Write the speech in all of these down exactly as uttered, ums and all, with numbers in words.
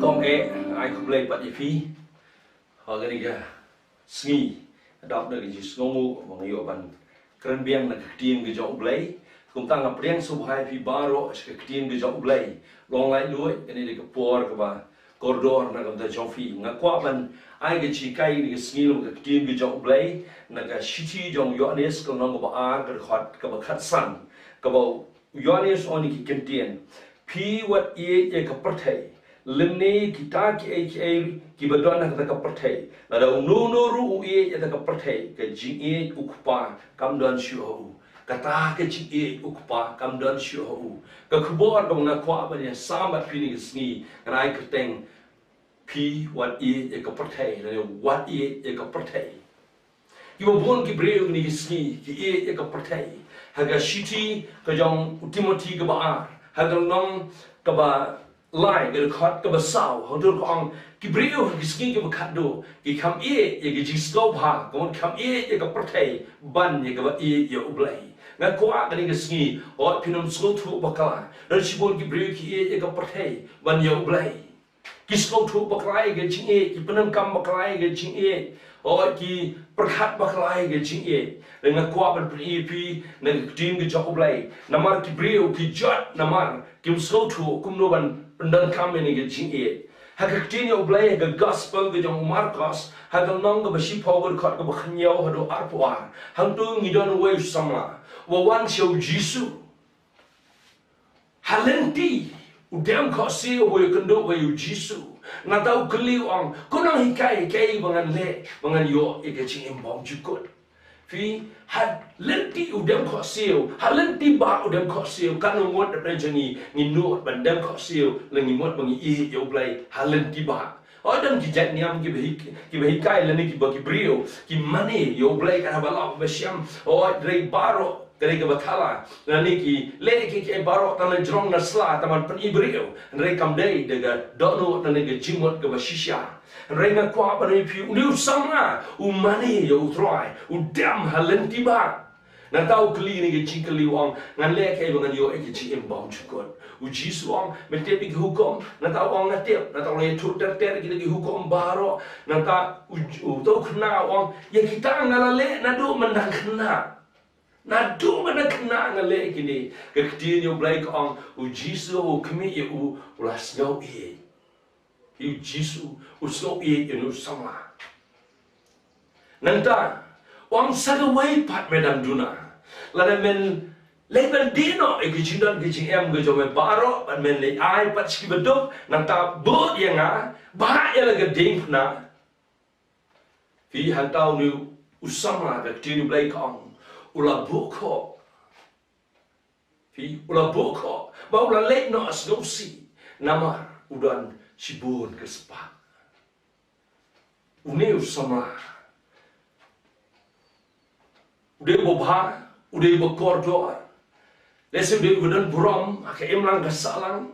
Kong eh, ai khublei pat ïa phi. Ha kane ka sngi, dap na ka jingsngewnguh ba nga ïoh ban kren biang na ka ktien ka jong U Blei. Kumta nga pdiang sngewbha ïa phi baroh sha ka ktien ka jong U Blei. Long laitluid, kane dei ka por kaba kordor na ka bynta jong phi. Nga kwah ban ai ka jinghikai na ka sngi lem ka ktien ka jong U Blei, na ka shithi jong u Ïoannis ka lynnong kaba ar, ka dkhot kaba khatsan, kaba u Ïoannis u ong ïa ki ktien: Phi wat ïeit ïa ka pyrthei, lymne kita kiei kiei kiba don ha kata ka pyrthei. Lada uno uno ruh u ïeit ïa kata ka pyrthei, ka jingïeit u Kpa kam don shuh ha u. Kata ka jingïeit u Kpa kam don shuh ha u. Ka khubor kaba nga kwah ban ïasam bad phi na ka sngi, ngan ai kyrteng: Phi wat ïeit ïa ka pyrthei, lane wat ïeit ïa ka pyrthei. Kiba bun ki briew kine ki sngi ki ïeit ïa ka pyrthei. Ha ka shithi ka jong u Timothi kaba ar, ha ka lynnong kaba lai, ka dkhot kaba saw, hangto ka ong, ki briew ha ki sngi kiba khatduh ki kham ïeit ïa ka jingsngewbha, ka mut kham ïeit ïa ka pyrthei ban ïa kaba ïeit ïa U Blei. Nga kwah kane ka sngi, hooid, phin ym sngewthuh bakla, don shibun ki briew ki ïeit ïa ka pyrthei ban ïa U Blei. Ki sngewthuh bakla ïa ka jingïeit, ki pyndonkam bakla ïa ka jingïeit. Hooid, ki pyrkhat bakla ïa ka jingïeit. Te nga kwah ban pyni ïa phi na ka ktien ka jong U Blei. Namar ki briew ki jot, namar kim sngewthuh kumno ban pyndonkam ïa ka jingïeit. Ha ka ktien jong U Blei, ha ka gospel ka jong u Markos, ha ka lynnong kaba shiphew, ka dkhot kaba khathynñiew haduh arphew ar, hangto ngi don uwei u samla uba wan sha u Jisu. Ha lynti u dem khohsiew, u ïakynduh bad u Jisu. Nangta u kylli, u ong, ko nonghikai, kaei ba ngan leh ba ngan ïoh ïa ka jingim ba ym jukut? Phi, ha lynti u dem khohsiew, ha lynti bah u dem khohsiew. Katno ngut na pdeng jong ngi ngi nud ban dem khohsiew, lane ngi mut ba ngi ïeit ïa U Blei ha lynti bah? Hooid, don ki jait niam kiba hi-, kiba hikai, lane kiba, ki briew ki mane ïa U Blei, ka haba lah ba shem, hooid, hynrei baroh ka dei kaba thala. Lane ki leh kiei kiei baroh tang na jrong na sla, tang ban pyni briew, hynrei kam dei da ka dohnud lane ka jingmut kaba shisha. Hynrei nga kwah ban ong ïa phi, une u samla u mane ïa U Trai, u dem ha lynti bah. Nangta u kylli kane ka jingkylli, u ong, ngan leh kaei ba ngan ïoh ïa ka jingim ba ym jukut? U Jisu u ong, me tip ïa ki hukum? Nangta u ong, nga tip. Nangta u la ïathuh ter ter ïa kita ki hukum baroh. Nangta u, u, uta u khynnah u ong, ïa kita nga la leh naduh mynta khynnah. Naduh mynta khynnah nga leh kine. Ka ktien jong U Blei ka ong, u Jisu u khmih ïa u, u la sngew ïeit. Ïa u Jisu u sngew ïeit ïa une u samla. Nangta u ong, sa kawei pat me dang duna. Lada men leit ban die noh ïa ka jingdon ka jingem ka jong me baroh, bad men leit ai pat sha ki baduk, nangta bud ïa nga, bah ïa la ka diengphna. Phi, hangta une u samla, ka ktien U Blei ka ong, u la buh khoh. Phi, u la buh khoh bad u la leit noh sngewsih, namar u don shibun ka spah. Une u samla u dei uba bha, u dei uba kordor. Lehse u dei uba don burom ha ka imlang ka sahlang.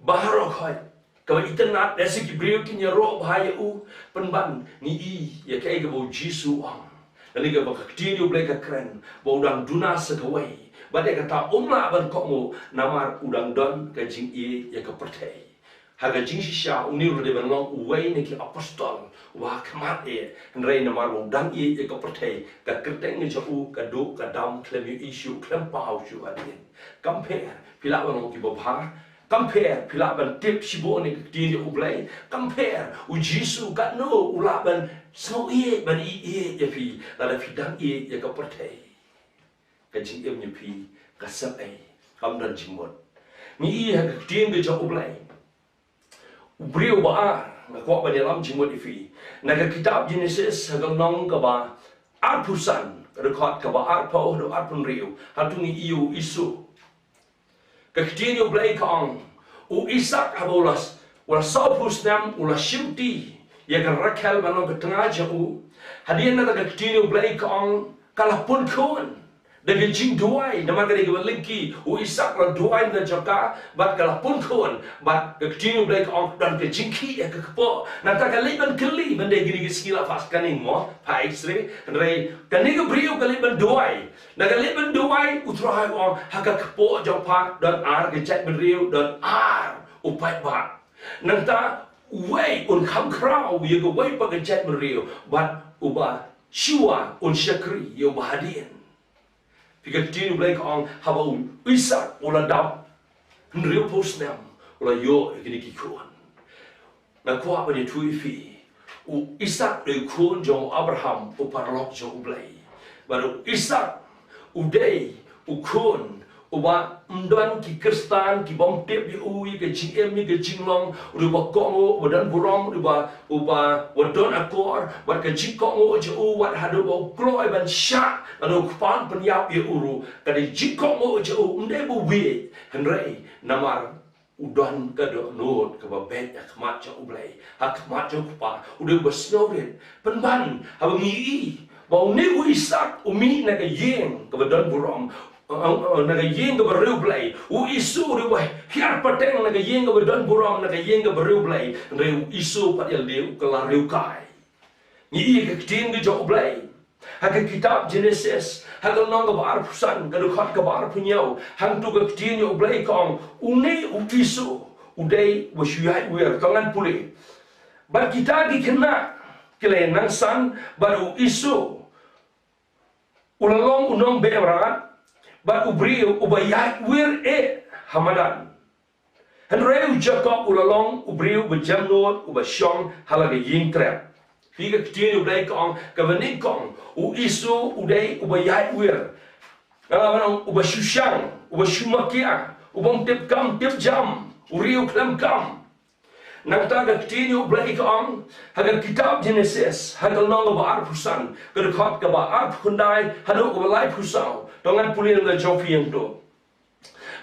Baroh khoit kaba itynnad, lehse ki briew kin ïaroh bha ïa u. Pynban ngi i ïa kaei kaba u Jisu u ong, lane kaba ka ktien U Blei ka kren, ba u dang duna sa kawei. Bad ïa kata um lah ban kohnguh namar u dang don ka jingïeit ïa ka pyrthei. Ha ka jingshisha une u la dei ban long uwei na ki apostol uba ha khmat eh, hynrei namar ba u dang ïeit ïa ka pyrthei, ka kyrteng jong u ka duh ka dam, khlem ïohi shuh, khlem paw shuh hadien. Kam pher phi lah ban long kiba bha, kam pher phi lah ban tip shibun ïa ka ktien jong U Blei, kam pher u Jisu katno u lah ban sngew ïeit, ban ïeit ïa phi lada phi dang ïeit ïa ka pyrthei. Ka jingim jong phi ka sep ei, kam don jingmut. Ngi i ha ka ktien ka jong U Blei. U briew ba ar, nga kwah ban ïalam jingmut ïa phi. Na ka kitab Jenesis, ha ka lynnong kaba arphew san, ka dkhot kaba arphew haduh arphew hynriew, hato ngi ïohi u Esau. Ka ktien U Blei ka ong, u Isak haba u la, u la sawphew snem, u la shimti ïa ka Rakhel ban long ka tnga jong u. Hadien nangta ka ktien U Blei ka ong, ka la pun khun da ka jingduwai, namar ka dei kaba lyngkhi, u Isak u la duwai na ka jong ka, bad ka la pun khun, bad ka ktien U Blei ka ong, don ka jingkhih ha ka kpoh. Nangta ka leit ban kylli, ban dei kine ki sngi la phah scanning mo, phah X-ray, hynrei kane ka briew ka leit ban duwai. Na ka leit ban duwai, U Trai u ong, ha ka kpoh jong pha don ar ka jaitbynriew, don ar u paidbah. Nangta uwei un kham khraw ïa kawei pat ka jaitbynriew, bad uba shuwa un shakri ïa uba hadien. Phi, ka ktien U Blei ka ong, haba u Isak u la dap hynriewphew snem, u la ïoh ïa kine ki khun. Nga kwah ban ïathuh ïa phi, u Isak u dei u khun jong u Abraham, u paralok jong U Blei. Bad u Isak u dei u khun uba ym don ki khristan ki bym tip ïa u, ïa ka jingim, ïa ka jinglong, u dei uba kohnguh, uba don burom, u dei uba, uba, uba don akor, bad ka jingkohnguh jong u, wat haduh ba u kloi ban shah, lane u kpa un pynïap ïa u ruh, ka dei jingkohnguh jong u, ym dei ba u bieit, hynrei namar u don ka dohnud kaba beit ha khmat jong U Blei, ha khmat jong U Kpa, u dei uba sngewrit. Pynban, haba ngi ïohi ba une u Isak u mih na ka ïing kaba don burom, uh, uh, uh, na ka ïing kaba riewblei, u Esau u dei uba hiar pateng na ka ïing kaba don burom, na ka ïing kaba riewblei, hynrei u Esau pat ïa lade u kylla riewkai. Ngi ïohi ka ktien ka jong U Blei ha ka kitab Jenesis, ha ka lynnong kaba arphew san, ka dkhot kaba arphew hynñiew, hangto ka ktien jong U Blei ka ong, une u Esau u dei uba shu ïaid wir, to ngan pule. Bad kita ki khynnah ki la ïa nang san, bad u Esau u la long u nongbeh mrad, bad u briew uba ïaid wir eh ha madan. Hynrei u Jakob u la long u briew ba jemnud, uba shong ha la ka ïing trep. Phi, ka ktien U Blei ka ong, kaba nyngkong, u Esau u dei uba ïaid wir. Nga la ong, uba shu shang, uba shu makia, uba ym tip kam tip jam, u riewkhlem kam. Nangta ka ktien U Blei ka ong, ha ka kitab Jenesis, ha ka lynnong kaba arphew san, ka dkhot kaba arphew khyndai haduh kaba laiphew saw. To ngan pule na ka jong phi hangto.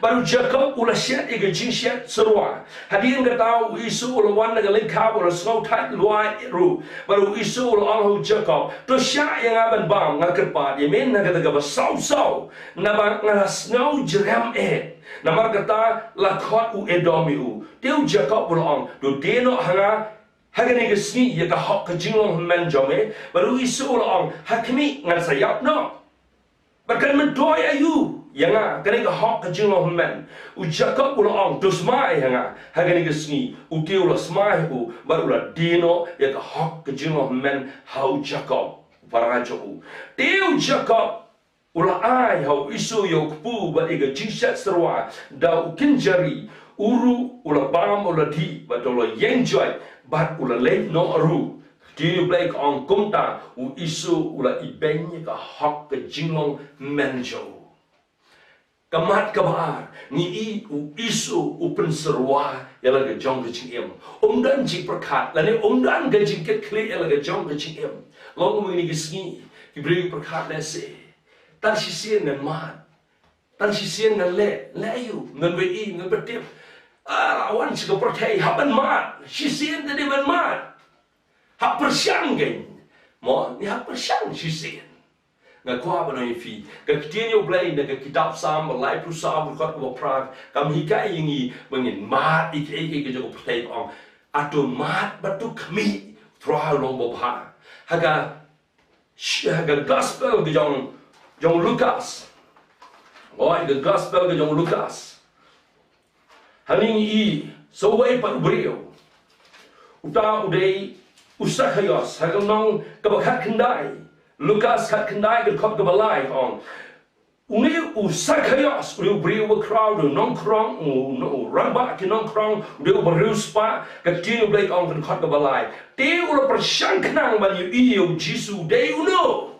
Bad u Jakob u la shet ïa ka jingshet syrwa. Hadien kata u Esau u la wan na ka lyngkha, u la sngewthait lwai ruh. Bad u Esau u la ong ha u Jakob, to shah ïa nga ban bam, nga kyrpad ïa me na kata kaba saw saw, naba nga la sngewjrem eh. Namar kata la khot u Edom ïa u. Te u Jakob u la ong, to die noh ha nga ha kane ka sngi ïa ka hok ka jinglong hynmen jong me. Bad u Esau u la ong, ha khmih, ngan sa ïap noh. Bad kan myntoi aïu ïa nga kane ka hok ka jinglong hynmen? U Jakob u la ong, to smai ha nga ha kane ka sngi. Ute u la smai ha u, bad u la die noh ïa ka hok ka jinglong hynmen ha u Jakob, u para jong u. Te u Jakob u la ai ha u Esau ïa u kpu bad ïa ka jingshet syrwa da u kynjari. U ruh u la bam, u la dih, bad u la ïeng joit, bad u la leit noh ruh. Ka ktien U Blei ka ong, kumta u Esau u la ibeiñ ïa ka hok ka jinglong hynmen jong u. Ka mat kaba ar, ngi ïohi u Esau u pynsyrwa ïa la ka jong ka jingim. Um don jingpyrkhat, lane um don ka jingkitkhlieh ïa la ka jong ka jingim. Long kumne, kine ki sngi ki briew ki pyrkhat lehse, tang shisien ngan mad, tang shisien ngan leh, leh aïu, ngan ba-i, ngan ba tip. Ah, la wan sha ka pyrthei, hap ban mad, shisien te dei ban mad. Hap pyrshang kein. Mo, ngi hap pyrshang shisien. Nga kwah ban ong ïa phi, ka ktien U Blei na ka kitab Salm ba laiphew saw, ka dkhot kaba phra, kam hikai ïa ngi ba ngin mad ïa kiei kiei ka jong ka pyrthei, ka ong, hato mad bad to khmih, Trai u long babha. Ha ka Sh-, ha ka gospel ka jong, jong u Lukas. Oi, ka gospel ka jong u Lukas. Hangne ngi ïohi sa uwei pat u briew. Uta u dei u Sakhaios, ha ka lynnong kaba khatkhyndai. Lukas khatkhyndai, ka dkhot kaba lai, ka ong. Une u Sakhaios, u dei u briew uba khraw, u dei u nongkhrong, u, u, u rangbah ki nongkhrong, u dei uba riewspah, ka ktien U Blei ka ong, ka dkhot kaba lai. Te u la pyrshang khnang ban ïohi ïa u Jisu, u dei uno.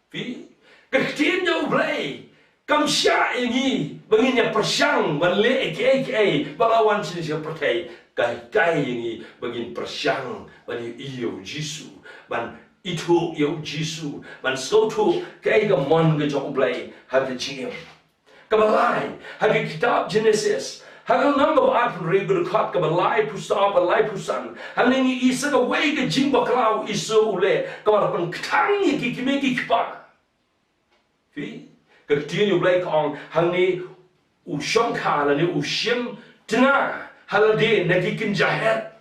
Phi, ka ktien jong U Blei kam shah ïa ngi ba ngin ïa pyrshang ban leh kiei kiei ba la wan sha ka pyrthei. Ka hikai ïa ngi ba ngin pyrshang ban ïohi ïa u Jisu, ban ithuh ïa u Jisu, ban sngewthuh kaei ka mon ka jong U Blei ha ka jingim. Kaba lai, ha ka kitab Jenesis, ha ka lynnong kaba arphew hynriew, ka dkhot kaba laiphew saw bad laiphew san, hangne ngi ïohi sa kawei ka jingbakla u Esau u leh, kaba la pynkthang ïa ki kmie ki kpa. Phi, ka ktien U Blei ka ong, hangne u shongkha lane u shim tnga ha lade na ki kynja het.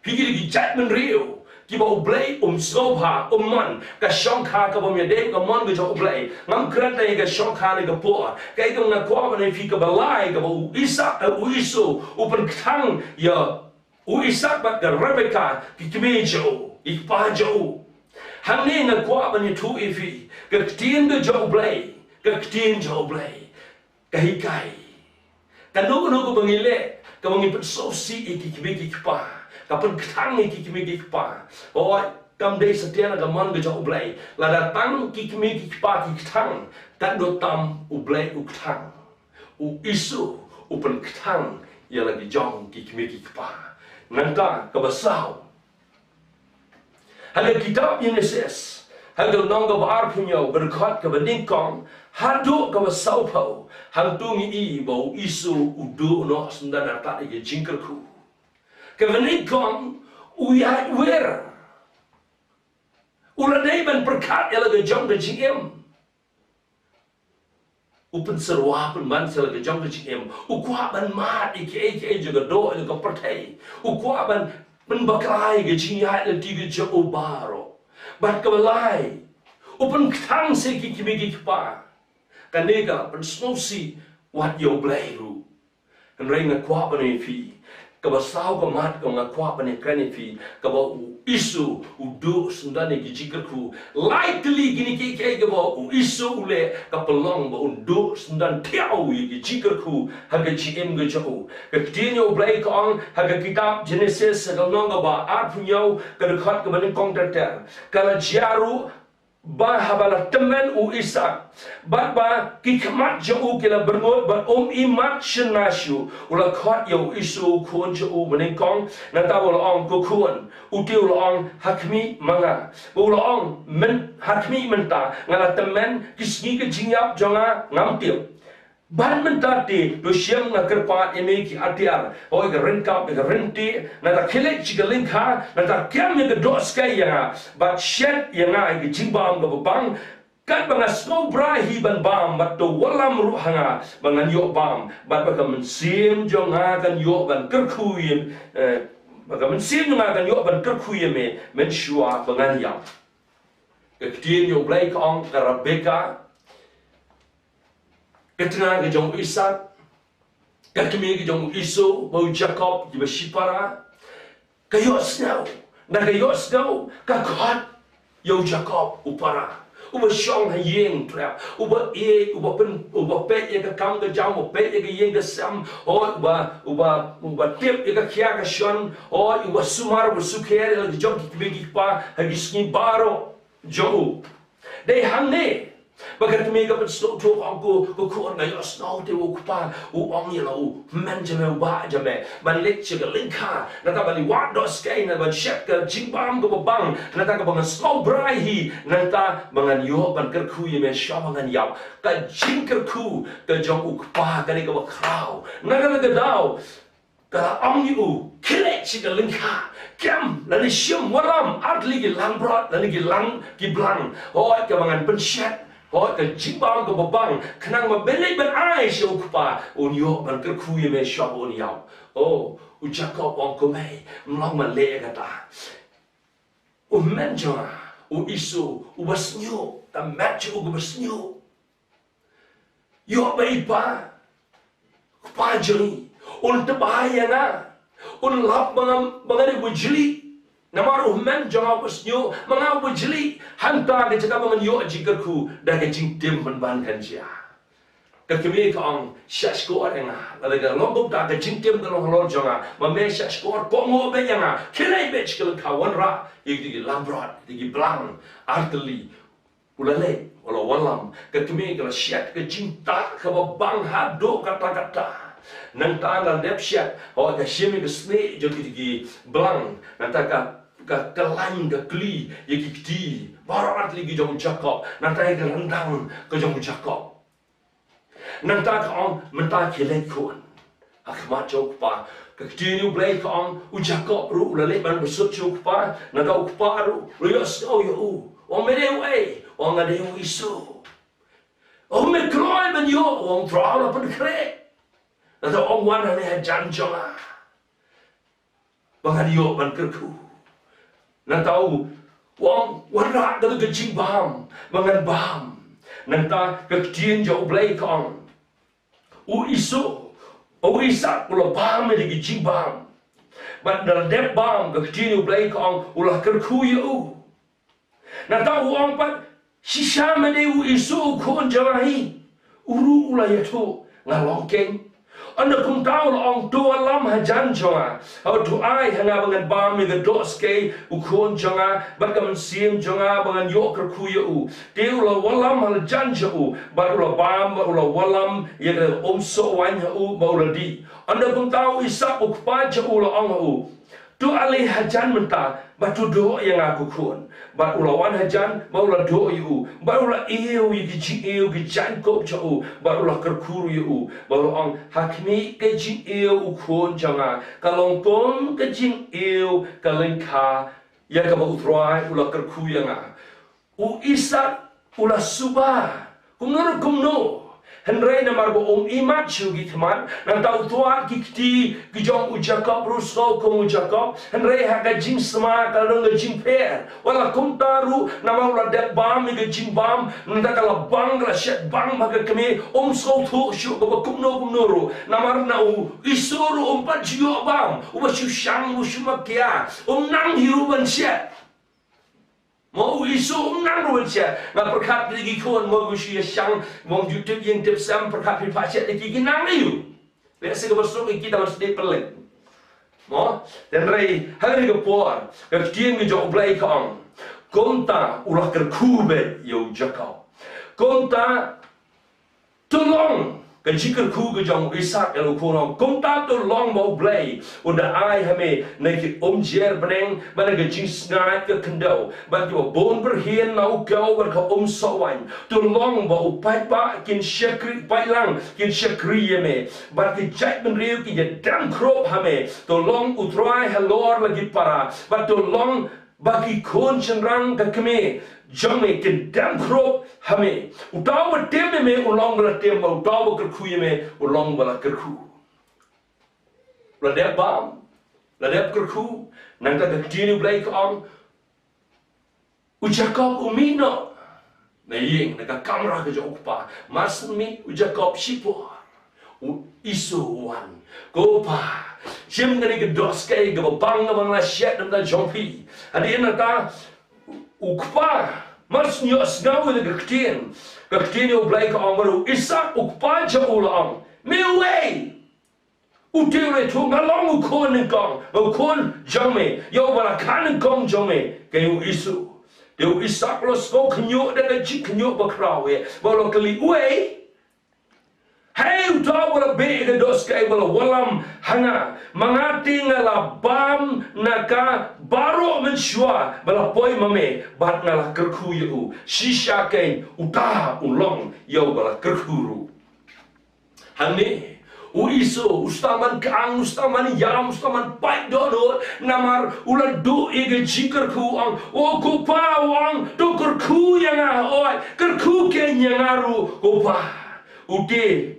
Phi, ki dei ki jaitbynriew kiba U Blei um sngewbha, um mon, ka shongkha kaba ym ïadei ka mon ka jong U Blei. Ngam kren tang ïa ka shongkha ne ka por. Kaei kaba nga kwah ban ong ïa phi, kaba lai, kaba u Isa, eh, u Esau u pynkthang ïa U Isak bad ka Rebeka, ki kmie jong u, i kpa jong u. Hangne nga kwah ban ïathuh ïa phi, ka ktien ka jong U Blei, ka ktien jong U Blei. Ka hikai. Kano kano kaba ngi leh, kaba ngi pynsngewsih ïa ki kmie ki kpa, ka pynkthang ïa ki kmie ki kpa. Hooid, kam dei satia na ka mon ka jong U Blei. Lada tang ki kmie ki kpa ki kthang, kan don tam U Blei u kthang. U Isu u pynkthang ïa la ki jong ki kmie ki kpa. Nangta kaba saw. Ha ka kitab Genesis, ha ka lynnong kaba arphew hynñiew, ka dkhot kaba nyngkong haduh kaba sawphew, hangto ngi i ba u Isu u duh noh syndon artat ïa ka jingkyrkhu. Kaba nyngkong, u ïaid wer. U la dei ban pyrkhat ïa la ka jong ka jingim. U pynsyrwa pynban sha la ka jong ka jingim. U kwah ban mad ïa kiei kiei jong ka doh jong ka pyrthei. U kwah ban pynbakla ïa ka jingïaid lynti ka jong u baroh. Bad kaba lai, u pynkthang sha ki kmie ki kpa. Kane ka pynsngewsih wat ïa U Blei ruh. Hynrei nga kwah ban ong ïa phi, kaba saw ka mat kaba nga kwah ban ïakren ïa phi, kaba u Isu u duh syndon ïa ki jingkyrkhu. Lai tylli kine kiei kiei kaba u Isu u leh, ka pynlong ba un duh syndon thiah ïa ki jingkyrkhu ha ka jingim ka jong u. Ka ktien U Blei ka ong ha ka kitab Genesis, ha ka lynnong kaba arphew hynñiew, ka dkhot kaba nyngkong ter ter. Ka la jia ruh ba haba la tymmen u Isak, bad ba ki khmat jong u ki la byrngut bad um i mat shynna shuh, u la khot ïa u Isu u khun jong u banyngkong, nangta u la ong, ko khun. U te u la ong, ha khmih ma nga. Bad u la ong, myn, ha khmih mynta, nga la tymmen, ki sngi ka jingïap jong nga ngam tip. Bad mynta te, to shim, nga kyrpad ïa me ki atiar, hooid, ka ryngkap, ka ryntieh, nangta khie leit sha ka lyngkha, nangta kem ïa ka dohskei ïa nga, bad shet ïa nga ïa ka jingbam kaba bang, katba nga sngewbha hi ban bam, bad to wallam ruh ha nga ba ngan ïoh bam, bad ba ka mynsiem jong nga kan ïoh ban kyrkhu ïa, eh, ba ka mynsiem jong nga kan ïoh ban kyrkhu ïa me mynshuwa ba ngan ïap. Ka ktien U Blei ka ong, ka Rebeka, ka tnga ka jong u Isak, ka kmie ka jong u Esau bad u Jakob, kiba shipara, ka ïohsngew, na ka ïohsngew, ka khot ïa u Jakob u para, uba shong ha ïing trep, uba ïeit, uba pyn, uba peit ïa ka kam ka jam, uba peit ïa ka ïing ka sem, hooid, uba, uba, uba tip ïa ka khia ka shon, hooid, uba sumar, uba sukher ïa la ki jong ki kmie ki kpa ha ki sngi baroh jong u. Dei hangne ba ka kmie ka pynsngewthuh, ong ko, ko khun, nga ïohsngew te u kpa u ong ïa la u hynmen jong me, u bah jong me, ban leit sha ka lyngkha, nangta ban ïa wad dohskei, nangta ban shet ka jingbam kaba bang, nangta kaba ngan sngewbha hi, nangta ba ngan ïoh ban kyrkhu ïa me shwa ba ngan ïap. Ka jingkyrkhu ka jong u kpa ka dei kaba khraw. Na kata ka daw ka la ong ïa u, khie leit sha ka lyngkha, kem, lane shim, wallam artylli ki langbrot, lane ki lang, ki blang, hooid, kaba ngan pynshet, hooid, ka jingbam kaba bang, khnang ba ban leit ban ai sha u kpa, un ïoh ban kyrkhu ïa me shwa ba un ïap. O, u Jakob u ong, ko mei, ym long ban leh ïa kata. U hynmen jong nga u Esau, uba shñiuh, ka met jong u kaba shñiuh. Ïoh ba i pa, kpa jong ngi, un tba ïa nga, un lap ba nga, ba nga dei u bajylli. Namar u hynmen jong nga uba shñiuh, ma nga u bajylli, hangta ka jaka ba ngan ïoh jingkyrkhu, da ka jingtim pynban kan jia. Ka kmie ka ong, shah shkor ïa nga, lada ka long kumta ka jingtim ka long halor jong nga, ma me shah shkor, kohnguh beit ïa nga, khie leit beit sha ka lyngkha, wanrah ïa ki langbrot, ïa ki blang artylli. U la leit, u la wallam, ka kmie ka la shet ka jingtah kaba bang haduh katta katta. Nangta la dep shet, hooid, ka shim ïa ka snieh jong ki, ki blang, nangta ka, ka, ka lain, ka kli ïa ki kti, baroh artylli ki jong u Jakob, nangta ïa ka ryndang ka jong u Jakob. Nangta ka ong, mynta khie leit khun ha khmat jong u kpa. Ka ktien U Blei ka ong, u Jakob ruh u la leit ban pynsut sha u kpa, nangta u kpa ruh u la ïohsngew ïa u. U ong, me dei uei? U ong, nga dei u Esau. U ong, me kloi ban ïoh? U ong, U Trai u la pynkhreh. Nangta u ong, wan hangne hajan jong nga ba ngan ïoh ban kyrkhu. Nangta u ong, wanrah da ka jingbam ba ngan bam. Nangta ka ktien jong U Blei ka ong, u Esau, u Isak u la bam ïa ka jingbam. Bad da la dep bam, ka ktien U Blei ka ong, u la kyrkhu ïa u. Nangta u ong pat, shisha ma dei u Esau u khun jong nga hi, u ruh u la ïathuh, nga long keiñ. Ynda kumta u la ong, to wallam hajan jong nga, ha, to ai ha nga ba ngan bam ïa ka dohskei u khun jong nga bad ka mynsiem jong nga ba ngan ïoh kyrkhu ïa u. Te u la wallam hajan jong u bad u la bam bad u la wallam ïa ka umsoh waiñ ha u bad u la dih. Ynda kumta u Isak u kpa jong u la ong ha u, to ale hajan mynta bad to doh ïa nga ko khun. Bad u la wan hajan bad u la doh ïa u bad u la ïew ïa ki jingïew ki jaiñkup jong u bad u la kyrkhu ïa u bad u la ong, ha khmih, ka jingïew u khun jong nga ka long kum ka jingïew ka lyngkha ïa kaba U Trai u la kyrkhu ïa nga. U Isak u la suba kumno kumno, hynrei namar ba um imat shuh ki khmat, nangta u twad ki kti ki jong u Jakob ruh sngewthuh kum u Jakob, hynrei ha ka jingsma ka long ka jingpher. Wat la kumta ruh, namar u la dep bam ïa ka jingbam, nangta ka la bang, ka la shet bang bha ka kmie, um sngewthuh shuh kaba kumno kumno ruh, namar na u Esau ruh um pat ju ïoh bam, uba shu shang, uba shu makia, um nang hi ruh ban shet. Mo, u Esau um nang ruh ban shet. Nga pyrkhat ïa ki khun, mo, u shu ïa shang, mo, ju tip ïing tip sem, pyrkhat phi pha shet ïa ki, ki nang aïu. Lehse kaba suk ïa ki tang ban sdie pyrleng. Mo, hynrei ha kane ka por, ka ktien ka jong U Blei ka ong, kumta u la kyrkhu beit ïa u Jakob. Kumta to long ka jingkyrkhu ka jong u Isak ïa u khun, kumta to long ba U Blei un da ai ha me na ki umjer bneng bad na ka jingsngaid ka khyndew bad kiba bun byrhien na u kew bad ka umsoh waiñ. To long ba u paidbah kin shakri, paidlang kin shakri ïa me bad ki jaitbynriew kin ïa dem khrup ha me. To long U Trai halor la ki para bad to long ba ki khun shynrang ka kmie jong me kin dem khrup ha me. Uta uba tim ïa me un long ba la tim, bad uta uba kyrkhu ïa me un long ba la kyrkhu. La dep bam, la dep kyrkhu, nangta ka ktien U Blei ka ong, u Jakob u mih noh na ïing, na ka kamra ka jong u kpa. Mar shu mih u Jakob shipor, u Esau u wan. Ko pa, shim kane ka dohskei kaba bang, kaba nga la shet na bynta jong phi. Hadien nangta u kpa, mar shu ïohsngew ïa ka ktien, ka ktien U Blei ka ong ba u Isak u kpa jong u la ong, me uei? U te u la ïathuh, nga long u khun nyngkong, u khun jong me, ïa uba la kha nyngkong jong me, ka ong u Esau. Te u Isak u la sngew khynñiuh da ka jingkhynñiuh bakhraw eh, bad u la kylli, uei? Hei uta uba la beh ïa ka dohskei, uba la wallam ha nga, ma nga te nga la bam na ka baroh mynshuwa ba la poi ma me, bad nga la kyrkhu ïa u. Shisha keiñ uta u long ïa uba la kyrkhu ruh. Hangne u Esau u sdang ban kang, u sdang ban ïam, u sdang ban pait dohnud, namar u la duh ïa ka jingkyrkhu, u ong, o ko pa, u ong, to kyrkhu ïa nga, oi, kyrkhu keiñ ïa nga ruh ko pa. U te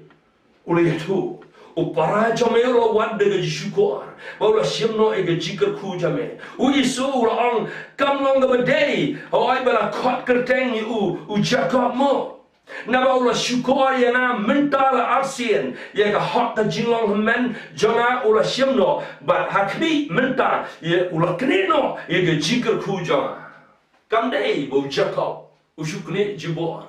u la ïathuh, u para jong me u la wan da ka jingshukor, bad u la shim noh ïa ka jingkyrkhu jong me. U Esau u la ong, kam long kaba dei, oi, ba la khot kyrteng ïa u u Jakob mo. Naba u la shukor ïa nga mynta la arsien, ïa ka hok ka jinglong hynmen jong nga u la shim noh, bad ha khmih mynta ïa u la knieh noh ïa ka jingkyrkhu jong nga. Kam dei ba u Jakob u shu knieh jubor,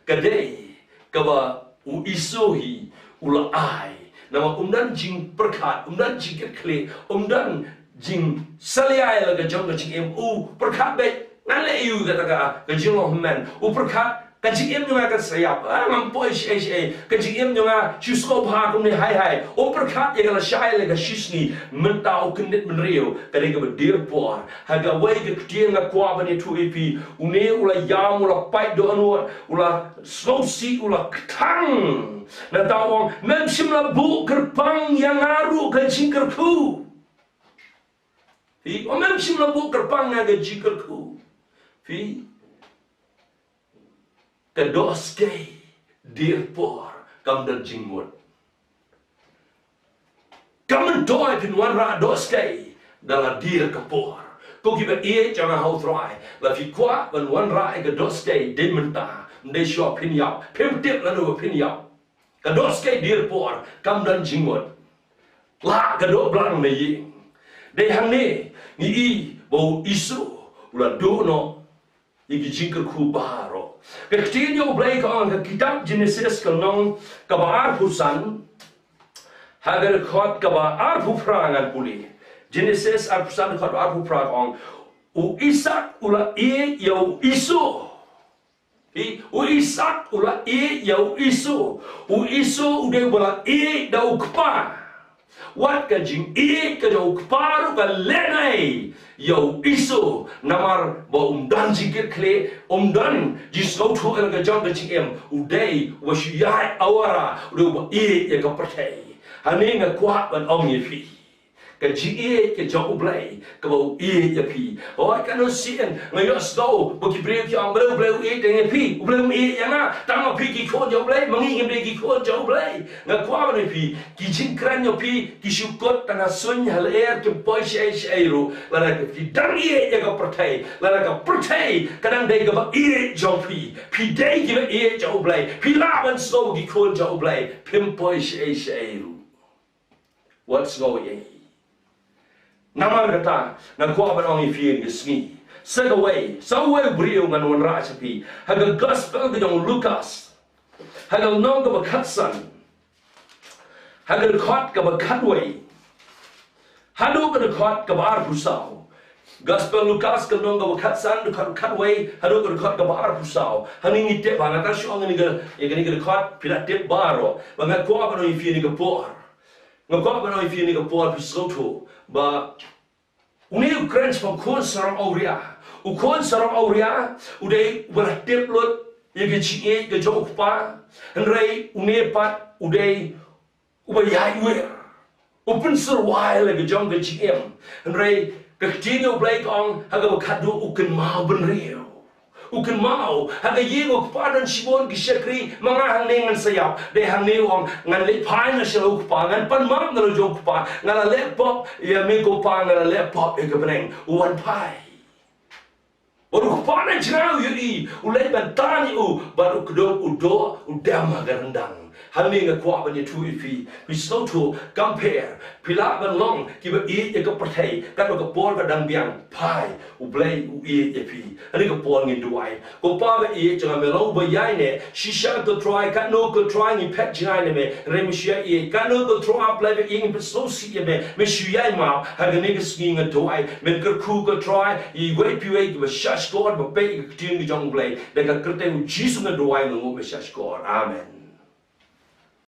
ka dei kaba u Esau hi u la ai. Naba um don jingpyrkhat, um don jingkitkhlieh, um don jingsalia ïa la ka jong ka jingim, u pyrkhat beit, ngan leh aïu kata ka, ka jinglong hynmen. U pyrkhat, ka jingim jong nga kan sa ïap, ah, ngam poi shaei shaei, ka jingim jong nga shu sngewbha kumne hai hai. U pyrkhat ïa ka lashai la ka shisngi, mynta u kyndit bynriew, ka dei kaba dier por. Ha kawei ka ktien nga kwah ban ïathuh ïa phi, une u la ïam, u la pait dohnud, u la sngewsih, u la kthang. Nangta u ong, mem shym la buh kyrpang ïa nga ruh ka jingkyrkhu. Phi, o mem shym la buh kyrpang ïa nga ka jingkyrkhu. Phi, ka dohskei dier por, kam don jingmut. Kam myntoi phin wanrah dohskei da la dier ka por. Ko kiba ïeit jong nga ha U Trai, la phi kwah ban wanrah ïa ka dohskei dei mynta, ym dei shuwa phin ïap, phim tip lano ba phin ïap. Ka dohskei dier por, kam don jingmut. Lah ka doh blang na ïing. Dei hangne ngi i ba u Esau u la duh noh ïa ki jingkyrkhu baroh. Ka ktien jong U Blei ka ong ha ka kitab Jenesis ka lynnong kaba arphew san, ha ka dkhot kaba arphew phra ngan pule. Jenesis arphew san, dkhot arphew phra ka ong, u Isak u la ïeit ïa u Esau. Phi, u Isak u la ïeit ïa u Esau. U Esau u dei uba la ïeit da u kpa. Wat ka jingïeit ka jong u kpa ruh ka lehnoh ïa u Esau. Namar ba um don jingkitkhlieh, um don jingsngewthuh ïa la ka jong ka jingim. U dei uba shu ïaid awara, u dei uba ïeit ïa ka pyrthei. Hangne nga kwah ban ong ïa phi, ka jingïeit ka jong U Blei kaba u ïeit ïa phi. Hooid, katno sien nga ïohsngew ba ki briew ki ong, Blei, U Blei u ïeit ïa phi, U Blei um ïeit ïa nga. Tang ma phi ki khun jong U Blei, ma ngi ngim dei ki khun jong U Blei. Nga kwah ban ong ïa phi, ki jingkren jong phi ki shu kut tang ha suiñ ha lyer, kim poi shaei shaei ruh. Lada phi dang ïeit ïa ka pyrthei, lada ka pyrthei ka dang dei kaba ïeit jong phi, phi dei kiba ïeit jong U Blei, phi lah ban sngew ki khun jong U Blei, phim poi shaei shaei ruh. Wat sngew ei ei. Namar kata nga kwah ban ong ïa phi ha kane ka sngi, sa kawei, sa uwei u briew ngan wanrah sha phi ha ka gospel ka jong u Lukas, ha ka lynnong kaba khatsan, ha ka dkhot kaba khatwei haduh ka dkhot kaba arphew saw. Gospel Lukas ka lynnong kaba khatsan, dkhot khatwei haduh ka dkhot kaba arphew saw. Hangne ngi tip ba nga tang shu ong ïa kane ka, ïa kane ka dkhot, phi la tip baroh. Ba nga kwah ban ong ïa phi ha kane ka por, nga kwah ban ong ïa phi ha kane ka por, phi sngewthuh ba une u kren shaphang u khun sarong awria. U khun sarong awria u dei uba la tip lut ïa ka jingïeit ka jong u kpa. Hynrei une pat u dei uba ïaid wir, u pynsyrwa ïa la ka jong ka jingim. Hynrei ka ktien U Blei ka ong ha kaba khatduh, u kynmaw bynriew. U kynmaw, ha ka ïing u kpa don shibun ki shakri, ma nga hangne ngan sa ïap. Dei hangne u ong, ngan leit phai noh sha la u kpa, ngan pan map na la jong u kpa, nga la leh pop ïa me ko pa, nga la leh pop ïa ka bneng. U wan phai. Bad u kpa na jngai u ïohi, u leit ban tan ïa u, bad u kdup u doh, u dem ha ka ryndang. Hangne nga kwah ban ïathuh ïa phi, phi sngewthuh, compare, phi lah ban long kiba ïeit ïa ka pyrthei, katba ka por ka dang biang, phai, U Blei u ïeit ïa phi. Ha kane ka por ngin duwai. Ko Pa ba ïeit jong nga, me long uba ïaineh, shisha ko Trai, katno ko Trai ngi phet jngai na me, hynrei me shu ïaieit, katno ko Trai, Blei ba ïeit, ngi pynsngewsih ïa me, me shu ïai map. Ha kane ka sngi nga duwai, men kyrkhu ko Trai ïa iwei pa iwei kiba sngap shkor ba peit ïa ka ktien ka jong U Blei. Da ka kyrteng U Jisu nga duwai, nga nguh, me sngap shkor. Amen.